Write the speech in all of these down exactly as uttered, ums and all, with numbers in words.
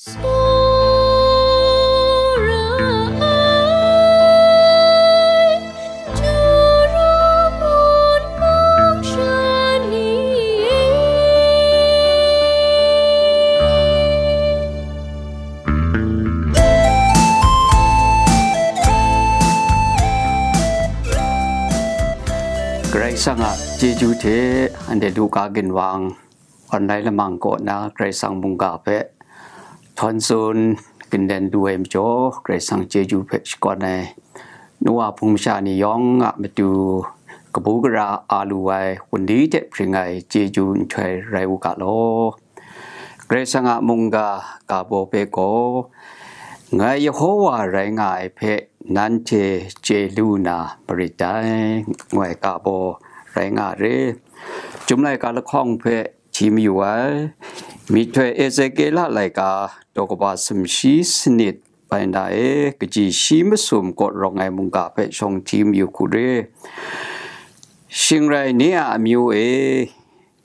Tsawra ai, Juru mun mung sha ni e. Karai Kasang a chyeju hte anhte Luka ginwang online lamang kaw na Karai Kasang mungga hpe htawn tsun ginlen lu ai majaw, Karai Kasang chyeju hpe shakawn ai nu wa hpung masha ni yawng a matu kabu gara a lu ai, wunli hte hpring ai chyeju nhtoi rai u ga law. Karai Kasang a mungga ga baw hpe gaw, "Ngai Yehowa rai nga ai hpe nanhte chye lu na marit dai," ngu ai ga baw rai nga re. Chyum laika lahkawng hpe hti mayu ai. Myihtoi Ezekiela laika daw kaba sumshi sanit bai na e, kaji shi masum kaw rawng ai mungga hpe shawng hti mayu hku re. Shing rai, nye a amyu e,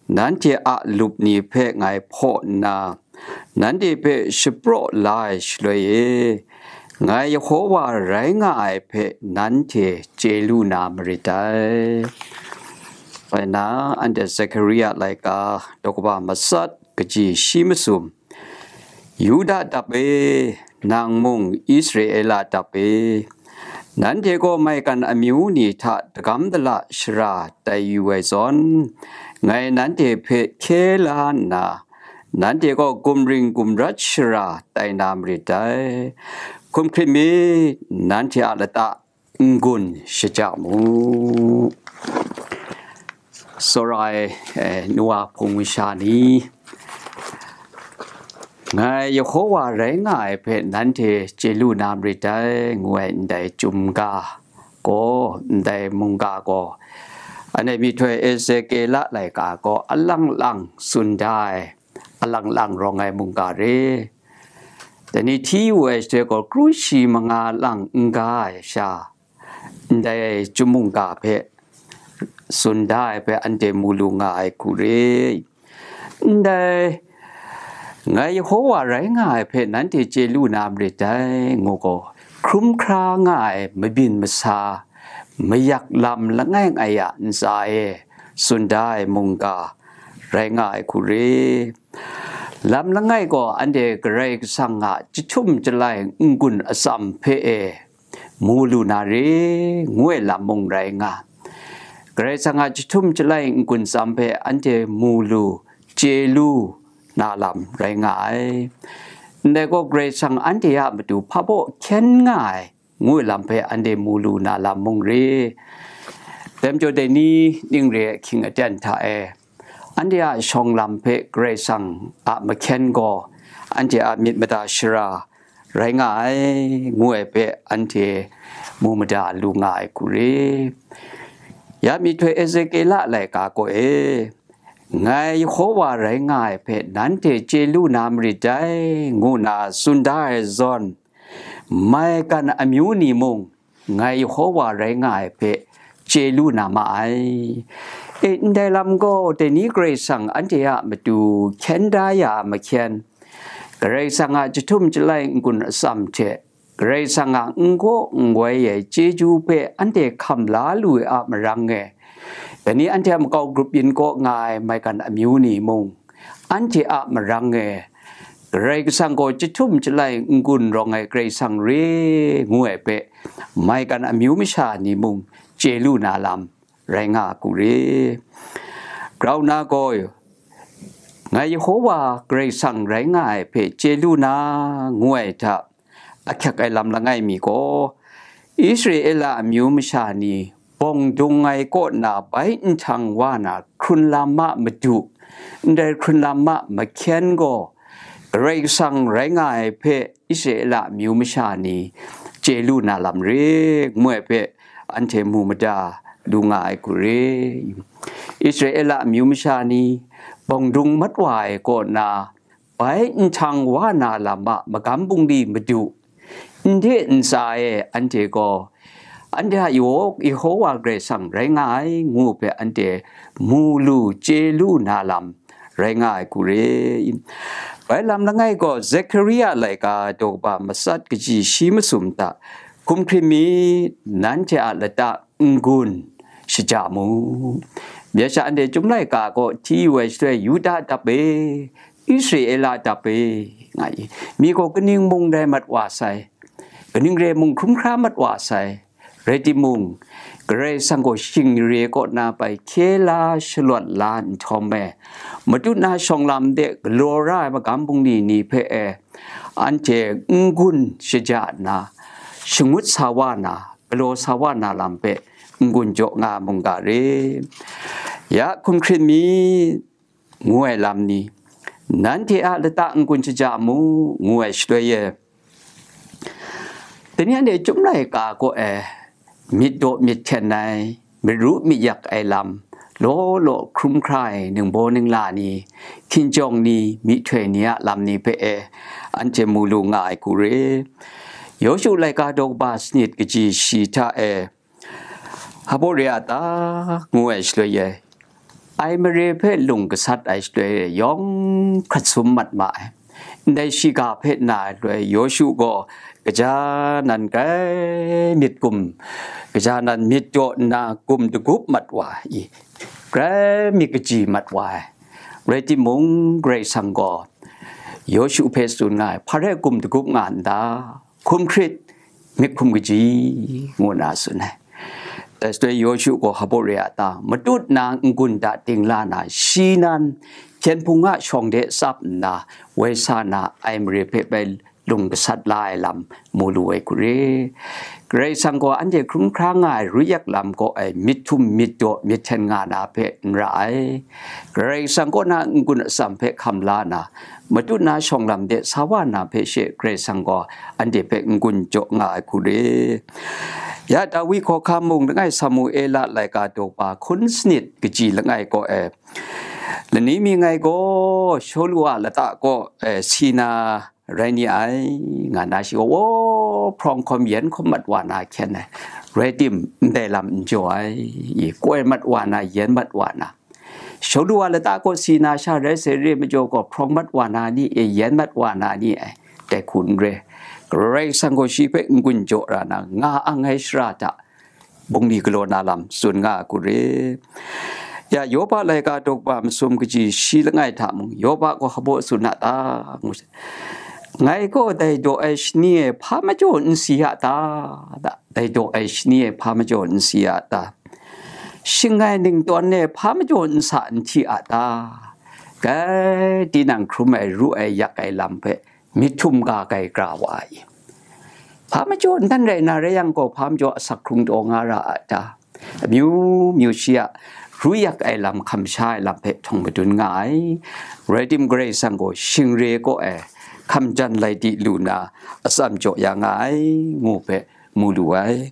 nanhte a lup ni hpe ngai hpaw nna, nanhte hpe shapraw la ai shaloi e, ngai Yehowa rai nga ai hpe nanhte chye lu na marit dai. Bai na, anhte Zekaria laika daw kaba matsat, kaji shi masum, Yuda dap e, nang mung Israela dap e, nanhte gaw maigan amyu ni hta dagam dala shara tai yu ai zawn, ngai nanhte hpe hkye la nna, nanhte gaw gumring gumrat shara tai na marit dai. Hkum hkrit mi, nanhte a lata n-gun shaja mu. Tsawra ai, eh, nu wa hpung masha ni, "Ngai Yehowa rai nga ai hpe nanhte chye lu na marit dai," ngu ai ndai chyum ga gaw, ndai mungga gaw, anhte myihtoi Ezekiela laika gaw alang lang tsun da ai, alang lang rawng ai mungga re. Dai ni hti wu ai shaloi gaw, kru shi manga lang n ga ai sha, ndai chyum mungga hpe tsun da ai hpe anhte mu lu nga ai hku re. Ndai, "Ngai Yehowa rai nga ai hpe nanhte chye lu na marit dai," ngu gaw, hkrum hkra nga ai mabyin masa, mayak lam langai ngai a ntsa e tsun da ai mungga rai nga ai hku re. Lam langai gaw anhte Karai Kasang a chyahtum chyalai n-gun atsam hpe e mu lu na re, ngu ai lam mung rai nga. Karai Kasang a chyahtum chyalai n-gun atsam hpe anhte mu lu, chye lu na lam rai nga ai. Ndai gaw, Karai Kasang anhte a matu hpa baw hkyen nga ai, ngu ai lam hpe anhte mu lu na lam mung re. Dai majaw, dai ni ning re ai ahkying aten hta e, anhte a shawng lam hpe Karai Kasang a mahkyen gaw anhte a myit mada shara rai nga ai, ngu ai hpe anhte mu mada lu nga ai hku re. Ya myihtoi Ezekiela laika gaw e, "Ngai Yehowa rai nga ai hpe nanhte chye lu na marit dai," ngu na tsun da ai zawn, maigan amyu ni mung ngai Yehowa rai nga ai hpe chye lu na ma ai. E, ndai lam gaw, dai ni Karai Kasang anhte a matu hkyen da ya ai mahkyen, Karai Kasang a chyahtum chyalai n-gun atsam hte Karai Kasang a n-gaw n-goi ai chyeju hpe anhte hkam la lu ai a marang e, dai ni anhte a makau grup yin kaw nga ai maigan amyu ni mung, anhte a marang e, Karai Kasang gaw chyahtum chyalai n-gun rawng ai Karai Kasang re, ngu ai hpe, maigan amyu masha ni mung chye lu na lam rai nga a hku re. Grau na gaw, ngai Yehowa Karai Kasang rai nga ai hpe chye lu na, ngu ai hta, ahkyak ai lam langai mi gaw, Israela amyu masha ni bawng dung ai kaw na bai nhtang wa na hkrun lam a madu, ndai hkrun lam a mahkyen gaw, Karai Kasang rai nga ai hpe Israela amyu masha ni chye lu na lam re, ngu ai hpe anhte mu mada lu nga ai hku re. Israela amyu masha ni bawng dung mat wa ai kaw na, bai nhtang wa na lam a magam bungli madu, n de ntsa e anhte gaw, anhte a Yeho-, Yehowa Karai Kasang rai nga ai, ngu hpe anhte mu lu chye lu na lam rai nga ai hku re. Bai lam langai gaw Zekaria laika daw kaba matsat kaji shi masum hta, hkum hkrit mi, nanhte a lata n-gun shaja mu. Myit sha anhte Chyum laika kaw hti yu ai shaloi, Yuda dap e, Israela dap e, nga i. Mi gaw kaning mung rai mat wa sai, kaning re mung hkrum hkra mat wa sai. Rai timung, Karai Kasang gaw shing re kaw na bai hkye la shalawt la nhtawm e, matut na shawng lam de galaw ra ai magam bungli ni hpe e, anhte n-gun shaja nna, shangut sa wa na, galaw sa wa na lam hpe n-gun jaw nga mungga re. Ya hkum hkrit mi, ngu ai lam ni, nanhte a lata n-gun shaja mu, ngu ai shaloi e, Dai ni anhte Chyum laika kaw e myit daw myit hten ai, myit ru myit yak ai lam, law law hkrum hkra ai ningbaw ningla ni, hkinjawng ni, myihtoi ni a lam ni hpe e, anhte mu lu nga ai hku re. Yawshu laika daw kaba sanit kaji shi hta e, Hpabaw re a ta? Ngu ai shaloi e, ai mare hpe lung gasat ai shaloi e, yawng hkrat sum mat ma ai. Ndai shiga hpe na ai shaloi, Yawshu gaw kaja nan grai myit gum, kaja nan myit daw nna gum dagup mat wa i, grai myit kaji mat wa ai. Rai timung, Karai Kasang gaw Yawshu hpe tsun nga ai, hpa rai gum dagup nga n ta? Hkum hkrit, myit hkum kaji, ngu nna tsun ai. Dai shaloi Yawshu gaw hpabaw re a ta? Matut na n-gun da ting la na, shi nan hpyen hpung a shawng de tsap nna, woi sa na ai mare hpe bai lung gasat la ai lam mu lu ai hku re. Karai Kasang gaw anhte hkrum hkra nga ai ru yak lam kaw ai myit htum, myit daw, myit hten nga na hpe n ra ai. Karai Kasang kaw na n-gun atsam hpe hkam la na, matut na shawng lam de sa wa na hpe she Karai Kasang gaw anhte hpe n-gun jaw nga ai hku re. Ya Dawi hkawhkam mung langai Samuela laika daw kaba hkun sanit kaji langai kaw e, lani mi ngai gaw, Shawlu a lata kaw e, si na rai ni ai, nga na shi gaw, o, hprawng hkawm yen hkawm mat wa na hkyen ai, rai tim, ndai lam n jaw ai, i, koi mat wa na, yen mat wa na, Shawlu a lata kaw si na sha rai sai re majaw gaw, hprawng mat wa na ni e, yen mat wa na ni e, dai hku n re. Karai Kasang gaw shi hpe n-gun jaw ra na, nga ang ai shara hta, bungli galaw na lam tsun nga ai hku re. Ya, Yoba laika daw kaba masum kaji shi langai hta mung, Yoba gaw hpabaw tsun a ta? Ngu sai. Ngai gaw dai daw ai shani e hpa majaw n si a ta? Dai daw ai shani e hpa majaw n si a ta? Shing ai ningtawn e hpa majaw n sa n hti a ta? Kai, tinang hkrum ai, ru ai, yak ai lam hpe myit htum ga kai kra wa ai. Hpa majaw ntan rai na rai yang gaw, hpa majaw asak hkrung taw nga ra a ta? Amyu myu shi a ru yak ai lam, hkam sha ai lam hpe htawng madun nga ai. Rai tim, Karai Kasang gaw shing re kaw ai hkam jan lai di lu na atsam jaw ya nga ai, ngu hpe mu lu ai.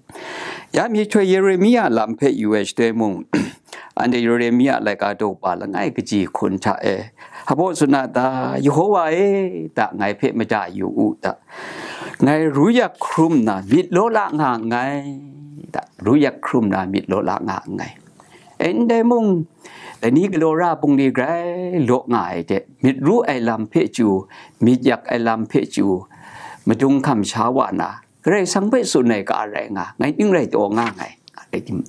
Ya myihtoi Yeremia lam hpe yu ai shaloi mung, anhte Yeremia laika daw kaba langai kaji hkun hta e, hpabaw tsun a ta? Yehowa e, ta, ngai hpe mada yu u ta, ngai ru yak hkrum na myit law la nga nngai, ta, ru yak hkrum na myit law la nga nngai. E, ndai mung, dai ni galaw ra bungli grai law nga ai de, myit ru ai lam hpe chyu, myit yak ai lam hpe chyu, madung hkam sha wa na, Karai Kasang hpe tsun ai ga rai nga, ngai ning rai taw nga nngai. Rai tim,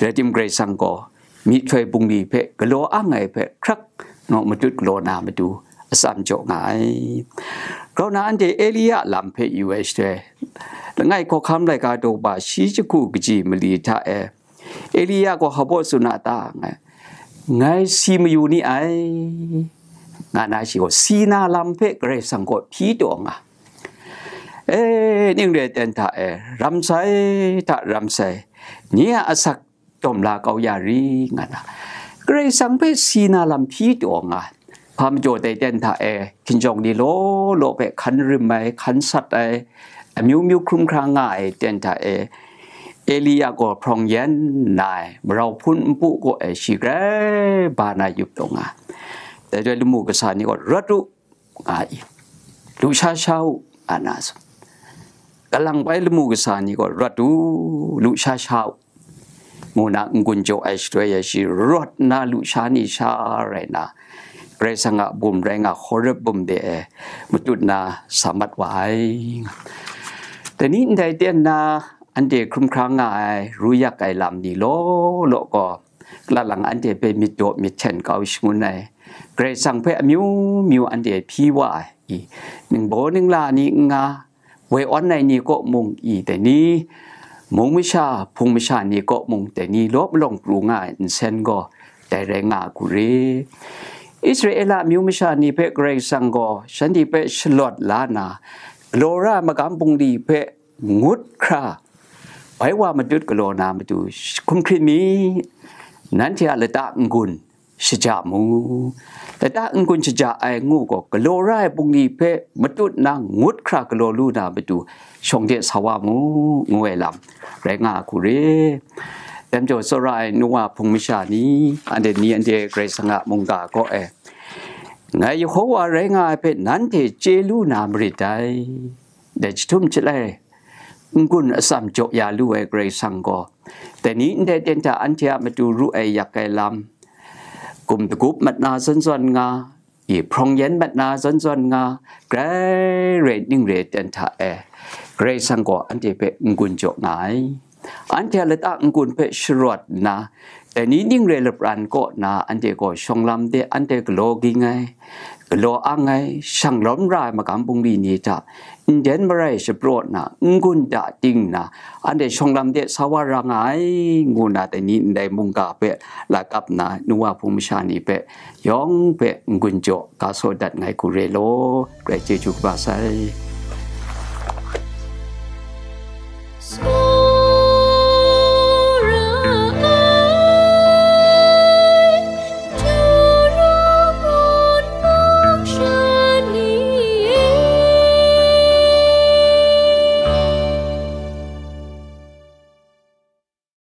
rai tim Karai Kasang gaw myihtoi bungli hpe galaw ang ai hpe hkrak naw matut galaw na matu atsam jaw nga ai. Grau na anhte Elia lam hpe yu ai shaloi, langai hkawhkam laika daw kaba shi jahku kaji mali hta e, Elia gaw hpabaw tsun a ta? Ngai, ngai si mayu ni ai, nga na shi gaw, si na lam hpe Karai Kasang gaw hpyi taw nga. E, ning re ten hta e, ram sai hta ram sai, nye a asak dawm la kau ya ri, nga na, Karai Kasang hpe si na lam hpyi taw nga. Hpa majaw dai ten hta e, hkinjawng ni law law hpe hkan rim ai, hkan sat ai, amyu myu hkrum hkra nga ai ten hta e, Elia gaw hprawng yen nna ai, marau hpun npu kaw e shi grai ba na yup taw nga. Dai hte lamu kasa ni gaw, "Rawt u," nga i, "Lusha sha u," nga na sa. Kalang bai lamu kasa ni gaw, "Rawt u, lusha sha u," ngu na n-gun jaw ai shaloi e, shi rawt nna lusha ni sha rai na, Karai Kasang a bum rai nga Horeb bum de e matut na sa mat wa ai. Dai ni ndai ten na anhte hkrum hkrang nga ai, ru yak ai lam ni law law gaw, kala lang anhte hpe myit daw myit hten kau shangun ai, Karai Kasang hpe amyu myu anhte hpyi wa ai, ningbaw ningla ni n nga, woi awn ai ni kaw mung i dai ni, mung masha, hpung masha ni kaw mung dai ni law malawng pru nga ai nsen gaw dai rai nga a hku re. Israela amyu masha ni hpe Karai Kasang gaw shanhte hpe shalawt la na, galaw ra ai magam bungli hpe ngut hkra bai wa matut galaw na matu hkum hkrit mi, nanhte a lata n-gun shaja mu. Lata n-gun shaja ai ngu gaw, galaw ra ai bungli hpe matut na ngut hkra galaw lu na matu shawng de sa wa mu, ngu ai lam rai nga a hku re. Dai majaw, tsawra ai nu wa hpung masha ni, anhte ni anhte Karai Kasang a mungga kaw e, ngai Yehowa rai nga ai hpe nanhte chye lu na marit dai. Dai jahtum chyalai n-gun atsam jaw ya lu ai Karai Kasang gaw, dai ni ndai ten hta anhte a matu ru ai yak ai lam, gum dagup mat na zawn zawn nga, i hprawng yen mat na zawn zawn nga, grai rai ning re ten hta e, Karai Kasang gaw anhte hpe n-gun jaw nga ai. Anhte a lata n-gun hpe sharawt nna, dai ni ning re lapran kaw na anhte gaw shawng lam de anhte galaw ging ai, galaw ang ai, shang lawm ra ai magam bungli ni hta nden marai shapraw na, n-gun da ting na, anhte shawng lam de sa wa ra nga ai, ngu na dai ni ndai mungga hpe lakap na, nu wa hpung masha ni hpe yawng hpe n-gun jaw ga saw dat ngai hku re law, grai chyeju kaba sai.